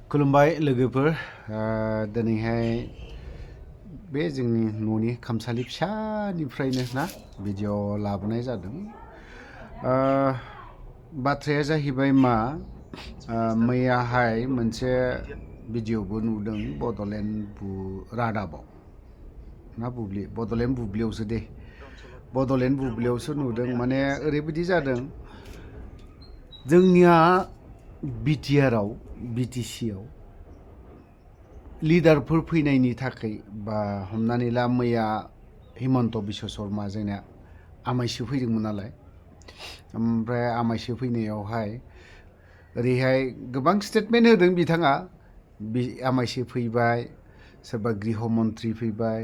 खुलुमबाय लोगोफोर दिनैहाय बे जोंनि न'नि खामसालि फिसानिफ्रायनो ना भिडिअ लाबोनाय जादों। बाथ्राया जाहैबाय मा मैयाहाय मोनसे भिडिअबो नुदों बड'लेण्ड रादाबाव ना बड'लेण्ड बुब्लियावसो दे बड'लेण्ड बुब्लियावसो नुदों। माने ओरैबायदि जादों जोंनिया बिटिआरआव बिटिसिआव लिडारफोर फैनायनि थाखाय बा हमनानै ला मैया हिमन्त बिश्व शर्मा जोंना आमाइसो फैदोंमोन नालाय, ओमफ्राय आमाइसो फैनायावहाय ओरैहाय गोबां स्टेटमेन्ट होदों बिथाङा। आमाइसो फैबाय, सोरबा गृह मन्त्रि फैबाय,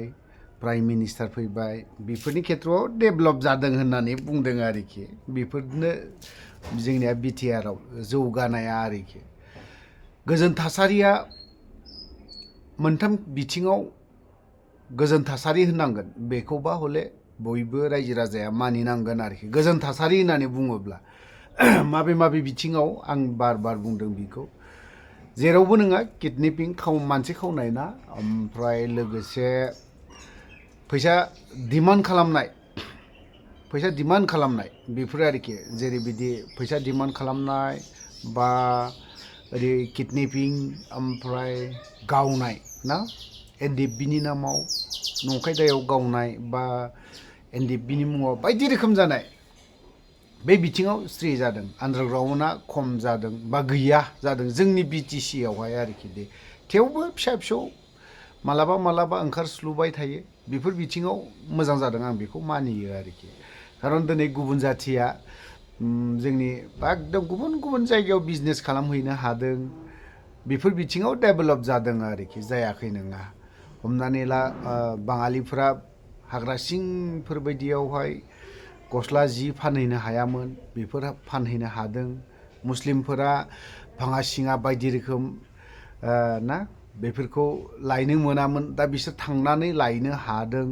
प्राइम मिनिस्टार फैबाय, बेफोरनि खेथ्रआव डेभेलप जादों होननानै बुंदों आरोखि। बेफोरनो जोंनिया बिटिआरआव जौगानाया आरोखि। गोजोन थासारिया मोनथाम बिथिङाव गोजोन थासारि होननांगोन, बेखौबा हले बयबो रायजो राजाया मानिनांगोन आरोखि। गोजोन थासारि होननानै बुङोब्ला माबे बिथिङाव आं बार बुंदों बेखौ, जेरावबो नङा किडनेपिं मानसि खावनाय ना, ओमफ्राय लोगोसे फैसा डिमान्ड खालामनाय बेफोर आरोखि। जेरैबायदि फैसा डिमान्ड खालामनाय बा ओरै किडनेपिं, ओमफ्राय गावनाय ना, एनडिएफबिनि नामाव नंखाय दायाव गावनाय बा एनडिएफबिनि मुङाव बायदि रोखोम जानाय, बे बिथिङाव स्ट्रि जादों। आन्डारग्राउन्डआ खम जादों बा गैया जादों जोंनि बिटिसियावहाय आरोखि दे। थेवबो फिसा फिसौ मालाबा ओंखारस्लुबाय थायो। बेफोर बिथिङाव मोजां जादों, आं बेखौ मानियो आरोखि। खारन दिनै गुबुन जाथिया जोंनि एकदम गुबुन जायगायाव बिजनेस खालामहैनो हादों, बेफोर बिथिङाव डेभेलप जादों आरोखि, जायाखै नङा। हमनानै ला बाङालिफोरा हाग्रा सिंफोर बायदियावहाय गस्ला जि फानहैनो हायामोन, बेफोर फानहैनो हादों। मुस्लिमफोरा भाङा सिङा बायदि रोखोम ना बेफोरखौ लायनो मोनामोन, दा बिसोर थांनानै लायनो हादों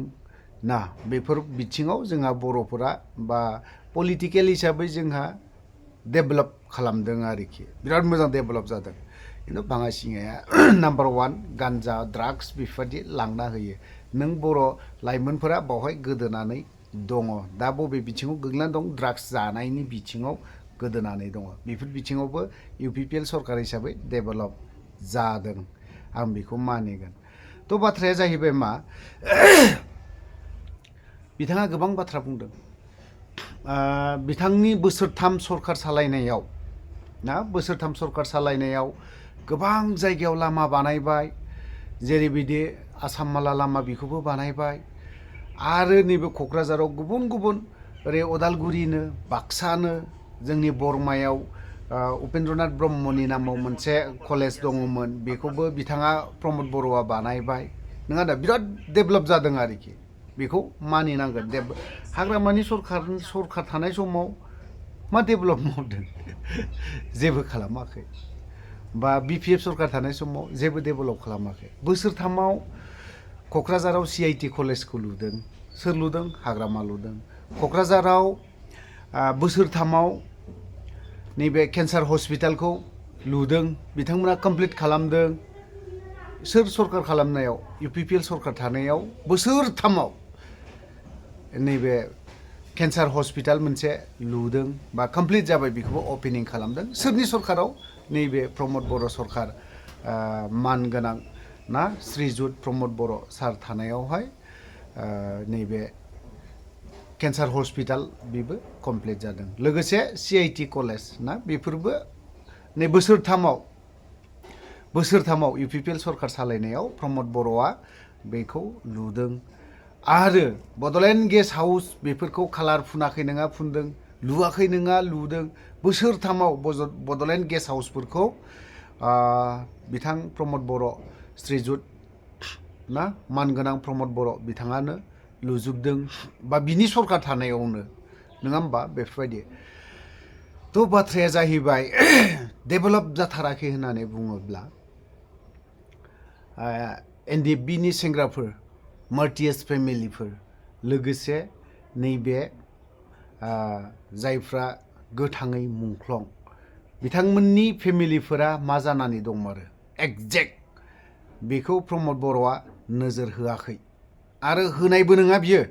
ना। बेफोर बिथिङाव जोंहा बर'फोरा बा पलिटिकेल हिसाबै जोंहा डेभेलप खालामदों आरोखि, बिराद मोजां डेभेलप जादों। खिन्थु भाङा सिङाया नाम्बार 1 गान्जा ड्राग्स बेफोरबायदि लांना होयो। नों बर' लाइमोनफोरा बावहाय गोदोनानै दङ। दा बबे बिथिङाव गोग्लैनानै दं? ड्राग्स जानायनि बिथिङाव गोदोनानै दङ। बेफोर बिथिङावबो इउपिपिएल सरकार हिसाबै डेभेलप जादों, आं बेखौ मानिगोन। थ' बाथ्राया जाहैबाय मा बिथाङा गोबां बाथ्रा बुंदों। बिथांनि बोसोरथाम सरकार सालायनायाव गोबां जायगायाव लामा बानायबाय, जेरैबायदि आसाम माला लामा बेखौबो बानायबाय, आरो नैबे क'क्राझाराव गुबुन ओरै अदालगुरिनो, बाक्सानो, जोंनि बरमायाव उपेन्द्रनाथ ब्रह्मनि नामाव मोनसे कलेज दङमोन, बेखौबो बिथाङा प्रमद बर'आ बानायबाय। नङा दा, बिराद डेभेलप जादों आरोखि, बेखौ मानिनांगोन। हाग्रामानि सरकार थानाय समाव मा डेभेलप मावदों? जेबो खालामाखै। बा बिपिएफ सरकार थानाय समाव जेबो डेभेलप खालामाखै। बोसोरथामाव क'क्राझाराव CIT कलेजखौ लुदों। सोर लुदों? हाग्रामा लुदों। क'क्राझाराव बोसोरथामाव नैबे केन्सार हस्पिटालखौ लुदों, बिथांमोना कमप्लिट खालामदों। सोर सरकार खालामनायाव? इउपिपिएल सरकार थानायाव बोसोरथामाव नैबे केन्सार हस्पिटाल मोनसे लुदों बा कमप्लिट जाबाय, बेखौबो अपेनिं खालामदों। सोरनि सरकाराव? नैबे प्रमद बर' सरकार, मानगोनां ना श्रीजुत प्रमद बर' सार थानायावहाय नैबे केन्सार हस्पिटाल बेबो कमप्लिट जादों। लोगोसे CIT कलेज ना, बेफोरबो नै बोसोरथामाव इउपिपिएल सरकार सालायनायाव प्रमद बर'आ बेखौ लुदों। आरो बड'लेण्ड गेस्ट हाउस बेफोरखौ कालार फुनाखै नङा फुनदों, लुवाखै नङा लुदों। बोसोरथामाव बड'लेण्ड गेस्ट हाउसफोरखौ बिथां प्रमद बर' श्रीजुत ना मानगोनां प्रमद बर' बिथाङानो लुजोबदों, बा बिनि सरकार थानायावनो, नङा होमबा? बेफोरबायदि। थ' बाथ्राया जाहैबाय डेभेलप जाथाराखै होननानै बुङोब्ला एनडिएफबिनि सेंग्राफोर, मार्टियास फेमिलिफोर, लोगोसे नैबे जायफ्रा गोथाङै मुंख्लं, बिथांमोननि फेमिलिफोरा मा जानानै दंमारो? एक्जेक्ट बेखौ प्रमद बर'आ नोजोर होआखै आरो होनायबो नङा बियो।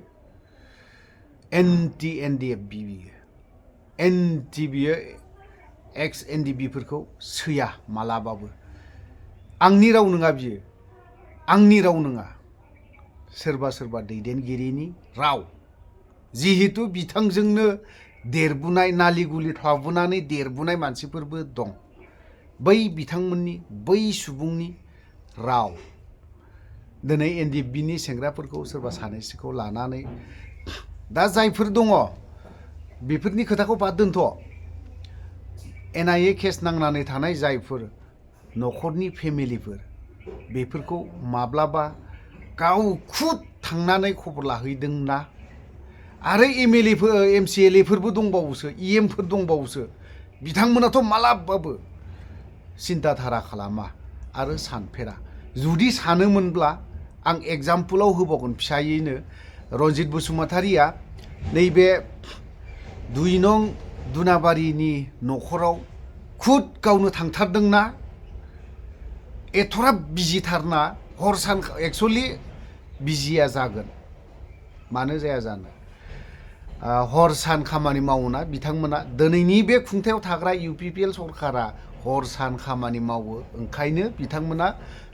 एन्टि एनडिएफबि बियो, एन्टि बियो एक्स एनडिबिफोरखौ सैया मालाबाबो। आंनि राव नङा बियो, आंनि राव नङा, सोरबा सोरबा दैदेनगिरिनि राव। जिहेतु बिथांजोंनो देरबोनाय, नालि गुलि थाबोनानै देरबोनाय मानसिफोरबो दं। बै बिथांमोननि, बै सुबुंनि राव। दिनै एनडिएफबिनि सेंग्राफोरखौ सोरबा सानैसोखौ लानानै दा जायफोर दङ बेफोरनि खोथाखौ बाद दोनथ'। NIA केस नांनानै थानाय जायफोर न'खरनि फेमिलिफोर, बेफोरखौ माब्लाबा गाव खुद थांनानै खबर लाहैदोंना? आरो MLAफोर, MCLAफोरबो दंबावोसो, EMफोर दंबावोसो, बिथांमोनाथ' मालाबाबो सिन्था धारा खालामा आरो सानफेरा। जुदि सानोमोनब्ला आं एग्जाम्पलाव होबावगोन फिसायैनो, रनजित बसुमतारिया नैबे 2 नं दुनाबारिनि न'खराव खुद गावनो थांथारदोंना? एथ'राब बिजिथारना हर सान, एक्सुअलि बिजिया जागोन, मानो जाया जानो। हर सान खामानि मावोना बिथांमोना। दिनैनि बे खुंथायाव थाग्रा UPPL सरकारा हर सान खामानि मावो, ओंखायनो बिथांमोना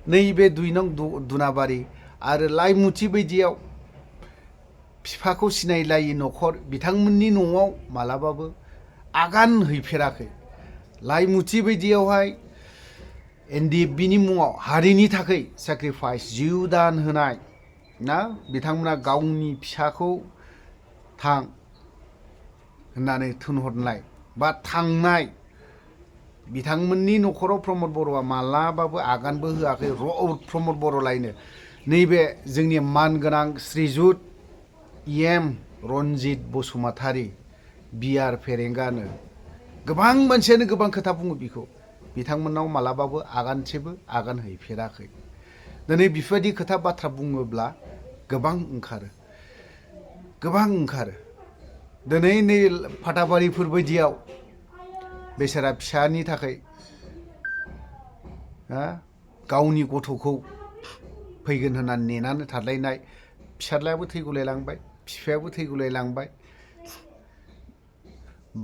नैबे 2 नं दुनाबारि आरो लाइमुथि बायदियाव बिफाखौ सिनायलायै न'खर, बिथांमोननि न'आव मालाबाबो आगान हैफेराखै। लाइमुथि बायदियावहाय NDFBनि मुङाव हारिनि थाखाय सेक्रिफाइस, जिउ दान होनाय ना, बिथांमोना गावनि फिसाखौ थां होननानै थिनहरनाय बा थांनाय, बिथांमोननि न'खराव प्रमद बर'आ मालाबाबो आगानबो होआखै। प्रमद बर' लायनो नैबे जोंनि मानगोनां श्रीजुत EM रनजित बसुमतारि बिआर फेरेंगानो गोबां मानसियानो गोबां खोथा बुङो बिखौ, बिथांमोननाव मालाबाबो आगानसेबो आगान हैफेराखै। दिनै बेफोरबायदि खोथा बाथ्रा बुङोब्ला गोबां ओंखारो, गोबां ओंखारो। दिनै नै फाथाबारिफोर बायदियाव बेसारा फिसानि थाखाय गावनि गथ'खौ फैगोन होननानै नेनानै थालायनाय, फिसाज्लायाबो थैगुलायलांबाय, बिफायाबो थैगुलायलांबाय,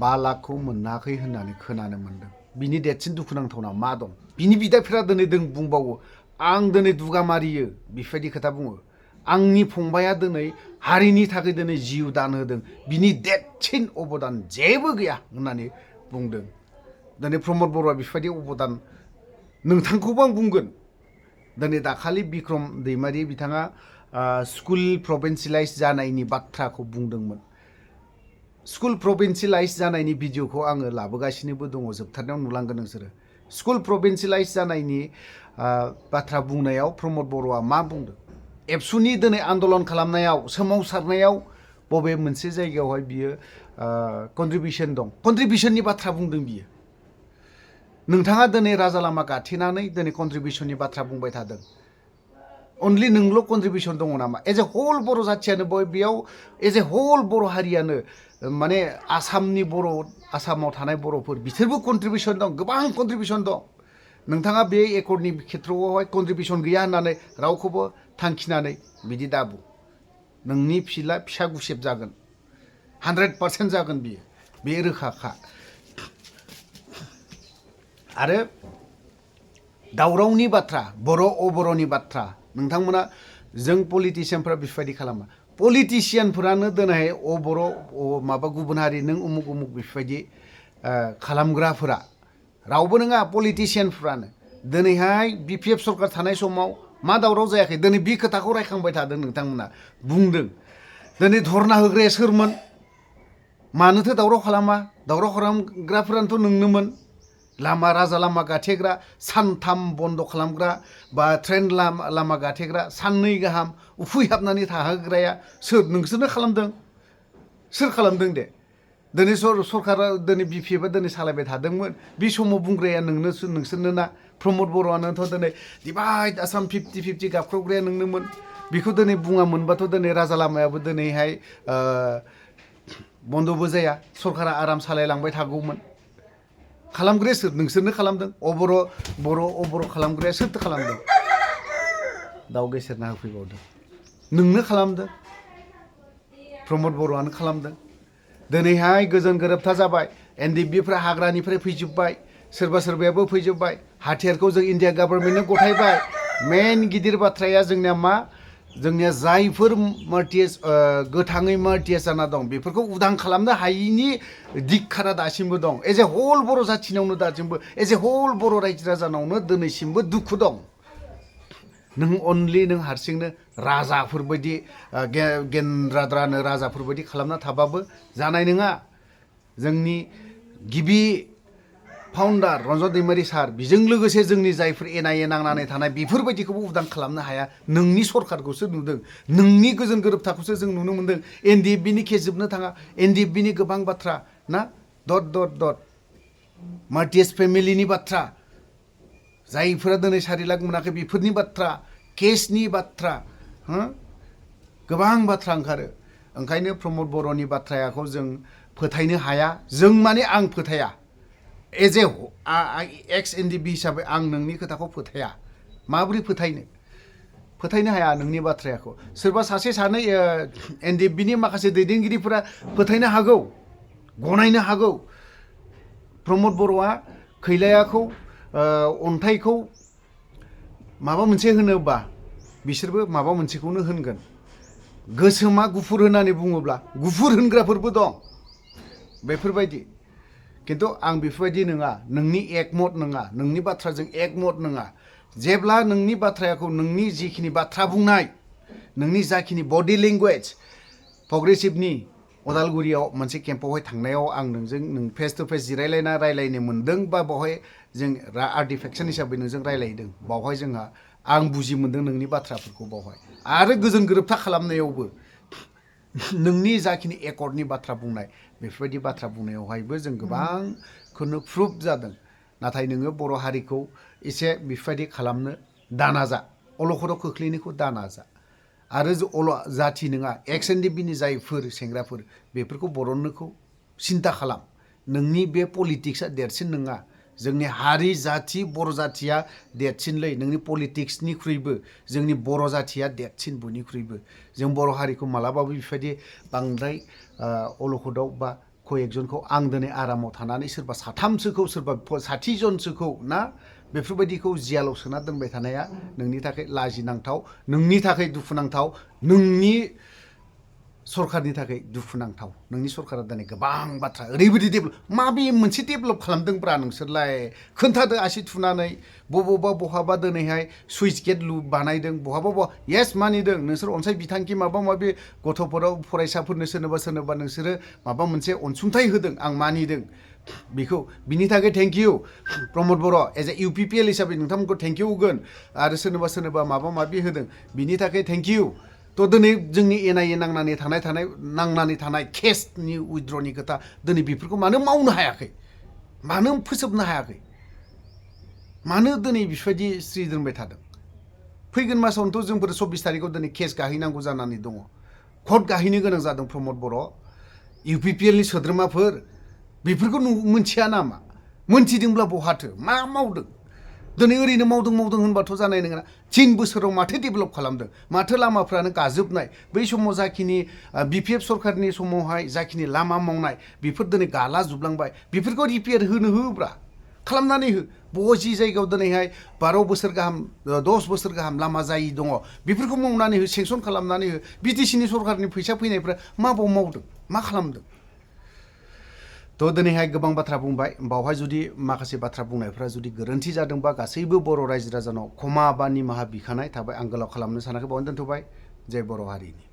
5 लाखखौ मोनाखै होननानै खोनानो मोन्दों। बिनि देरसिन दुखुनांथावना मा दं? बिनि बिदाफोरा दिनै बुंबावो, आं दिनै दुगा मारियो, बेफोरबायदि खोथा बुङो। आंनि फंबाया दिनै हारिनि थाखाय दिनै जिउ दान होदों, बिनि देरसिन अबदान जेबो गैया होननानै बुंदों। दिनै प्रमद बर'आ बेफोरबायदि अबदान, नोंथांखौबो आं बुंगोन, दिनै दाखालि बिक्रम दैमारि बिथाङा स्कुल प्रभिन्सियेलाइज जानायनि बाथ्राखौ बुंदोंमोन। स्कुल प्रभिन्सियेलाइज जानायनि भिडिअखौ आङो लाबोगासिनोबो दङ, जोबथारनायाव नुलांगोन नोंसोरो। स्कुल प्रभिन्सियेलाइज जानायनि बाथ्रा बुंनायाव प्रमद बर'आ मा बुंदों? एबसुनि दिनै आन्दलन खालामनायाव, सोमावसारनायाव बबे मोनसे जायगायावहाय बियो कन्ट्रिबिउसन दं, कन्ट्रिबिउसननि बाथ्रा बुंदों बियो। नोंथाङा दिनै राजा लामा गाथेनानै दिनै कन्ट्रिबिउसननि बाथ्रा बुंबाय थादों। अनलि नोंल' कन्ट्रिबिउसन दङ नामा? एज ए हल बर' जाथियानो बेयाव, एज ए हल बर' हारियानो, माने आसामनि बर', आसामाव थानाय बर'फोर, बिसोरबो कन्ट्रिबिउसन दं, गोबां कन्ट्रिबिउसन दं। नोंथाङा बे एकर्डनि खेथ्रआवहाय कन्ट्रिबिउसन गैया होननानै रावखौबो थांखिनानै बिदि दाबुं। नोंनि फिसा गुसेब जागोन, 100% जागोन बियो, बे रोखाखा। आरो दावरावनि बाथ्रा, बर' अबर'नि बाथ्रा, नोंथांमोना, जों पलिटिसियानफ्रा बेफोरबायदि खालामा। पलिटिसियानफोरानो दिनै अबर' माबा गुबुन हारि, नों उमुक उमुक बेफोरबायदि खालामग्राफोरा रावबो नङा, पलिटिसियानफ्रानो। दिनैहाय BPF सरकार थानाय समाव मा दावराव जायाखै? दिनै बे खोथाखौ रायखांबाय थादों नोंथांमोना, बुंदों। दिनै धरना होग्राया सोरमोन? मानोथो दावराव खालामा? दावराव खालामग्राफोरानोथ' नोंनोमोन। लामा, राजा लामा गाथेग्रा, सानथाम बन्द खालामग्रा, बा ट्रेन लामा गाथेग्रा, साननै गाहाम उखैहाबनानै थाहोग्राया सोर? नोंसोरनो खालामदों। सोर खालामदों दे? दिनै सरकारा, दिनै BPFआ दिनै सालायबाय थादोंमोन, बे समाव बुंग्राया नोंसोरनो ना? प्रमद बर'आनोथ' दिनै डिभाइड आसाम 50-50 गाबख्रावग्राया नोंनोमोन। बेखौ दिनै बुङामोनबाथ' दिनै राजा लामायाबो दिनैहाय बन्दबो जाया, सरकारा आराम सालायलांबाय थागौमोन। खालामग्राया सोर नोंसोरनो खालामदों बर' खालामग्राया सोरथो खालामदों दाउ गेसेरना होफैबावदों नोंनो खालामदों प्रमद बर'आनो खालामदों दिनैहाय गोजोन गोरोबथा जाबाय एनडिएफबिफ्रा हाग्रानिफ्राय फैजोब्बाय सोरबा सोरबायाबो फैजोब्बाय हाथियारखौ जों इन्डिया गभर्नमेन्टनो गथायबाय मेन गिदिर बाथ्राया जोंनिया मा जोंनिया जायफोर मार्टियास गोथाङै मार्टियास जाना दं बेफोरखौ उदां खालामनो हायिनि दिक्खारा दासिमबो दं एज ए हल बर' जाथिनावनो दासिमबो एज ए हल बर' रायजो राजानावनो दिनैसिमबो दुखु दं नों अनलि नों हारसिंनो राजाफोरबायदि गेन्द्राद्रानो राजाफोरबायदि खालामना थाबाबो जानाय नङा जोंनि गिबि फाउन्डार रन्जन दैमारि सार बिजों लोगोसे जोंनि जायफोर एनआइए नांनानै थानाय बेफोरबायदिखौबो उदां खालामनो हाया नोंनि सरकारखौसो नुदों नोंनि गोजोन गोरोबथाखौसो जों नुनो मोन्दों एनडिएफबिनि केस जोबनो थाङा एनडिएफबिनि गोबां बाथ्रा ना डट मार्टियास फेमिलिनि बाथ्रा जायफोरा दिनै 4 लाख मोनाखै बेफोरनि बाथ्रा केसनि बाथ्रा गोबां बाथ्रा ओंखारो ओंखायनो प्रमद बर'नि बाथ्राखौ जों फोथायनो हाया जों माने आं फोथाया एज ए एक्स एनडिएफबि हिसाबै आं नोंनि खोथाखौ फोथाया माबोरै फोथायनो हाया नोंनि बाथ्राखौ सोरबा सासे सानै एनडिएफबिनि माखासे दैदेनगिरिफोरा फोथायनो हागौ गनायनो हागौ प्रमद बर'आ खैलायाखौ अन्थाइखौ माबा मोनसे होनोबा बिसोरबो माबा मोनसेखौनो होनगोन गोसोमा गुफुर होननानै बुङोब्ला गुफुर होनग्राफोरबो दं बेफोरबायदि किन्तु आं बेफोरबायदि नङा नोंनि एकमत नङा नोंनि बाथ्राजों एकमत नङा जेब्ला नोंनि बाथ्राखौ नोंनि जिखिनि बाथ्रा बुंनाय नोंनि जाखिनि बडि लेंगुवेज प्रग्रेसिभनि अदालगुरियाव मोनसे केम्पआवहाय थांनायाव आं नों फेस टु फेस जिरायलायना रायलायनो मोन्दों बा बावहाय जों आर्टिफेक्सन हिसाबै नोंजों रायलायदों बावहाय जोंहा आं बुजि मोन्दों नोंनि बाथ्राफोरखौ बावहाय आरो गोजोन गोरोबथा खालामनायावबो नोंनि जाखिनि एकर्डनि बाथ्रा बुंनाय बेफोरबायदि बाथ्रा बुंनायावहायबो जों गोबांखौनो प्रुफ जादों नाथाय नोङो बर' हारिखौ एसे बेफोरबायदि खालामनो दानाजा अलखदाव खोख्लैनायखौ दानाजा आरो जाथि नङा एक्स एनडिएफबिनि जायफोर सेंग्राफोर बेफोरखौ बरननोखौ सिन्था खालाम नोंनि बे पलिटिक्सआ देरसिन नङा जोंनि हारि जाथि बर' जाथिया देरसिनलै नोंनि पलिटिक्सनिख्रुइबो जोंनि बर' जाथिया देरसिन बयनिख्रुइबो जों बर' हारिखौ मालाबाबो बेफोरबायदि बांद्राय अलखदाव बा कयेकजनखौ आं दिनै आरामाव थानानै सोरबा साथामसोखौ सोरबा 60 जनसोखौ ना बेफोरबायदिखौ जियालाव सोना दोनबाय थानाया नोंनि थाखाय लाजिनांथाव नोंनि थाखाय दुखुनांथाव नोंनि सरकारनि थाखाय दुखुनांथाव नोंनि सरकारा दिनै गोबां बाथ्रा ओरैबायदि डेभेलप माबे मोनसे डेभेलप खालामदोंब्रा नोंसोरलाय खोन्थादो आसि थुनानै बहाबा दिनैहाय सुइस गेट बानायदों बहाबा येस मानिदों नोंसोर अनसाय बिथांखि माबा माबि गथ'फोराव फरायसाफोरनो सोरनोबा नोंसोरो माबा मोनसे अनसुंथाइ होदों आं मानिदों बेखौ बिनि थाखाय थेंक इउ प्रमद बर' एज ए इउपिपिएल हिसाबै नोंथांमोनखौ थेंक इउ होगोन आरो सोरनोबा माबा माबि होदों बिनि थाखाय थेंक इउ थ' दिनै जोंनि एनआइए नांनानै थानाय केसनि उइथड्रनि खोथा दिनै बेफोरखौ मानो मावनो हायाखै मानो फोजोबनो हायाखै मानो दिनै बेफोरबायदि स्रि दोनबाय थादों फैगोन मासावनोथ' जोंफोर 24 तारिखआव दिनै केस गाहैनांगौ जानानै दङ कर्ट गाहैनो गोनां जादों प्रमद बर' इउपिपिएलनि सोद्रोमाफोर बेफोरखौ मोनथिया नामा मोनथिदोंब्ला बहाथो मा मावदों दिनै ओरैनो मावदों होनबाथ' जानाय नङा 3 बोसोराव माथो डेभेलप खालामदों माथो लामाफ्रानो गाजोबनाय बै समाव जाखिनि बिपिएफ सरकारनि समावहाय जाखिनि लामा मावनाय बेफोर दिनै गाला जोबलांबाय बेफोरखौ रिपेयार होनो होब्रा खालामनानै हो बबेबा जि जायगायाव दिनैहाय 12 बोसोर गाहाम 10 बोसोर गाहाम लामा जायि दङ बेफोरखौ मावनानै हो सेंसन खालामनानै हो बिटिसिनि सरकारनि फैसा फैनायफ्रा माबाव मावदों मा खालामदों थ' दिनैहाय गोबां बाथ्रा बुंबाय बावहाय जुदि माखासे बाथ्रा बुंनायफ्रा जुदि गोरोन्थि जादोंबा गासैबो बर' रायजो राजानाव क्षमा बा निमाहा बिखानाय थाबाय आं गोलाव खालामनो सानाखै बावनो दोनथ'बाय जय बर' हारिनि